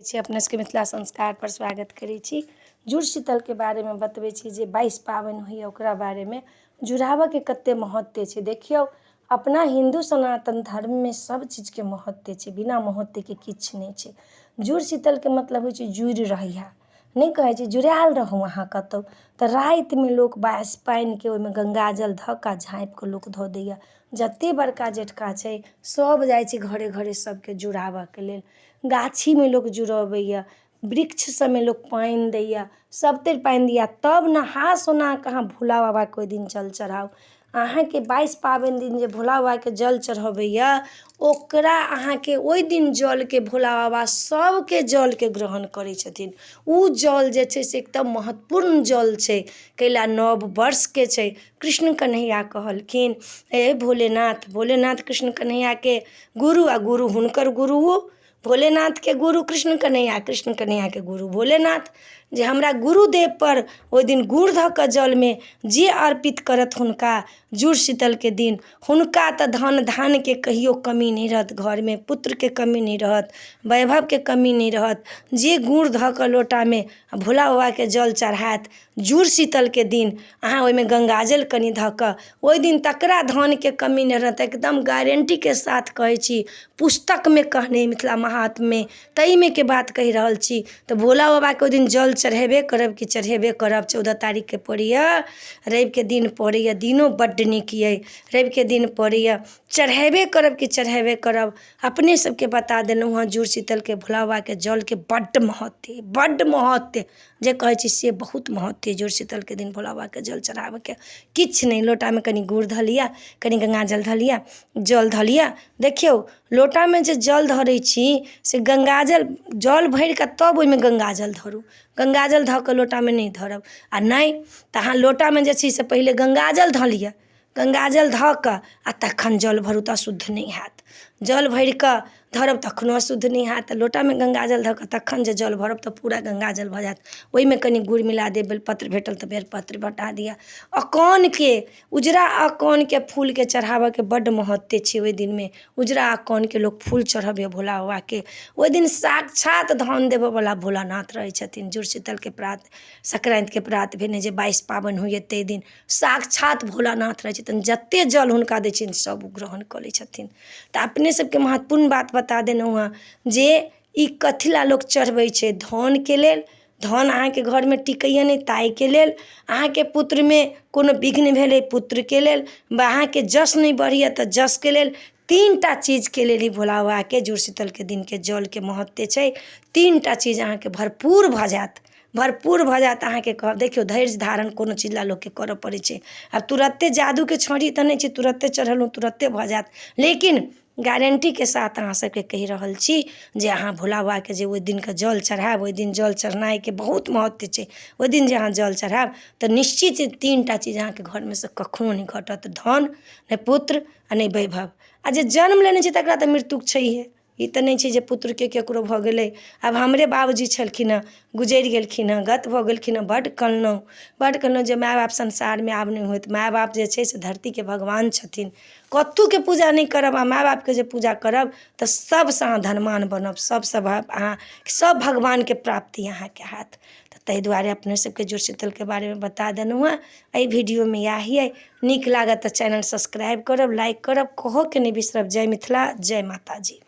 छी अपने सबके मिथिला संस्कारपर स्वागत करै छी। जुड़ शीतलके बारेमे बतबै छी जे 22 पाबनि होइए ओकरा बारेमे जुड़ाबऽके कते महत्व छै। देखियौ, अपना हिन्दू सनातन धर्ममे सब चीजके महत्व छै, बिना महत्वके किछु नहि छै। जुड़ शीतलके मतलब होइ छै जुड़ि रहिहे, नहि कहै छै जुड़ायल रहू अहाँ कतहु। तऽ रातिमे लोक बासि पानिके ओहिमे गङ्गाजल धऽ कऽ झाँपिकऽ लोक धऽ दैये। जते बड़का जेठका छै सब जाइ छै घरे घरे सबके जुड़ाबऽके लेल। गाछीमे लोक जुड़बैये, वृक्ष सबमे लोक पानि दैये, सबतरि पानि दैये, तब नहा सोना कऽ अहाँ भोला बाबाके ओहि दिन जल चढ़ाउ। अहाँके 22 पाबनि दिन जे भोला बाबाके जल चढ़बैये, ओकरा अहाँके ओहि दिन जलके भोला बाबा सबके जलके ग्रहण करै छथिन। ओ जल जे छै से एकदम महत्वपूर्ण जल छै, कैला नव वर्षके छै। कृष्ण कन्हैया कहलखिन, हे भोलेनाथ, भोलेनाथ कृष्ण कन्हैयाके गुरु आ गुरु हुनकर गुरुओ, भोलेनाथके गुरु कृष्ण कन्हैया, कृष्ण कन्हैयाके गुरु भोलेनाथ, जे हमरा गुरुदेवपर ओहि दिन गुड़ धऽ कऽ जलमे जे अर्पित करत हुनका जुड़ शीतलके दिन, हुनका तऽ धन धान्यके कहियो कमी नहि रहत, घरमे पुत्रके कमी नहि रहत, वैभवके कमी नहि रहत। जे गुड़ धऽ कऽ लोटामे भोला बाबाके जल चढ़ायत जुड़ शीतलके दिन, अहाँ ओहिमे गङ्गाजल कनि धऽ कऽ ओहि दिन, तकरा धनके कमी नहि रहत, एकदम गारंटीके साथ कहै छी। पुस्तकमे कहने मिथिला महात्म्यमे ताहिमे के बात कहि रहल छी। तऽ भोला बाबाके ओहि दिन जल चढ़ेबे करब कि चढ़ेबे करब। 14 तारीखके पड़ैए, रविके दिन पड़ैए, दिनो बड्ड नीक अइ, रविके दिन पड़ैए, चढ़ेबे करब कि चढ़ेबे करब। अपने सबके बता देलहुँ हँ, जुड़ शीतलके भोला बाबाके जलके बड्ड महत्व अइ, बड्ड महत्व जे कहै छी से बहुत महत्व अइ। जुड़ शीतलके दिन भोला बाबाके जल चढ़ाबऽके किछु नहि, लोटामे कनि गुड़ धऽ लिअ, कनि गङ्गाजल धऽ लिअ, जल धऽ लिअ। देखियौ, लोटामे जे जल धरै छी से गङ्गाजल जल भरिकऽ तब ओहिमे गङ्गाजल धरू, गङ्गाजल धऽ कऽ लोटामे नहि धरब। आओर नहि तऽ अहाँ लोटामे जे छै से पहिले गङ्गाजल धऽ लिअ, गङ्गाजल धऽ कऽ आओर तखन जल भरू तऽ अशुद्ध नहि हैत। जल भरिकऽ धरब तखनो अशुद्ध नहि हैत। लोटामे गङ्गाजल धऽ कऽ तखन जे जल भरब तऽ पूरा गङ्गाजल भऽ जायत। ओहिमे कनि गुड़ मिला देब, बेलपत्र भेटल तऽ बेलपत्र बँटा दिअ। अकानके उजरा अकानके फूलके चढ़ाबऽके बड्ड महत्व छै। ओहि दिनमे उजरा अकानके लोक फूल चढ़बैए भोला बाबाके। ओहि दिन साक्षात धन देबऽवला भोलानाथ रहै छथिन। जुड़ शीतलके प्रात, संक्रान्तिके प्रात भेने जे 22 पाबनि होइए ताहि दिन साक्षात भोलानाथ रहै छथिन। जतेक जल हुनका दै छियनि सभ ओ ग्रहण कऽ लै छथिन। तऽ अपने सबके महत्वपूर्ण बात बता देलहुँ हँ जे ई कथी लए लोक चढ़बै छै। धनके लेल, धन अहाँके घरमे टिकैए नहि ताहिके लेल, अहाँके पुत्रमे कोनो विघ्न भेलै पुत्रके लेल, वा अहाँके जस नहि बढ़ैए तऽ जसके लेल, 3टा चीजके लेल ई भोला बाबाके जुड़ शीतलके दिनके जलके महत्व छै। 3टा चीज अहाँके भरपूर भऽ जायत, भरपूर भऽ जायत अहाँके कहब। देखियौ, धैर्य धारण कोनो चीज लए लोकके करऽ पड़ै छै। आब तुरत्ते जादूके छड़ी तऽ नहि छै, तुरत्ते चढ़ेलहुँ तुरत्ते भऽ जायत, लेकिन गारंटीके साथ अहाँ सबके कहि रहल छी जे अहाँ भोला बाबाके जे ओहि दिनके जल चढ़ायब, ओहि दिन जल चढ़नाइके बहुत महत्व छै। ओहि दिन जे अहाँ जल चढ़ायब तऽ निश्चित 3टा चीज अहाँके घरमे से कखनो नहि घटत, धन नहि, पुत्र आ नहि वैभव। आ जे जन्म लेने छै तकरा तऽ मृत्यु छैहे। ई तऽ नहि छै जे पुत्रके ककरो भऽ गेलै। आब हमरे बाबूजी छलखिन हेँ, गुजरि गेलखिन हेँ, गत भऽ गेलखिन हेँ। बड्ड कनलहुँ, बड्ड कनलहुँ जे माय बाप संसारमे आब नहि होथि। माय बाप जे छै से धरतीके भगवान छथिन। कतहुके पूजा नहि करब आ माय बापके जे पूजा करब तऽ सभसँ अहाँ धनवान बनब, सभसँ अहाँ सभ भगवानके प्राप्ति अहाँके हैत। तऽ ताहि दुआरे अपने सबके जुड़शीतलके बारेमे बता देलहुँ हेँ। एहि वीडियोमे इएह अइ। नीक लागत तऽ चैनल सब्सक्राइब करब, लाइक करब, कहऽके नहि बिसरब। जय मिथिला, जय माताजी।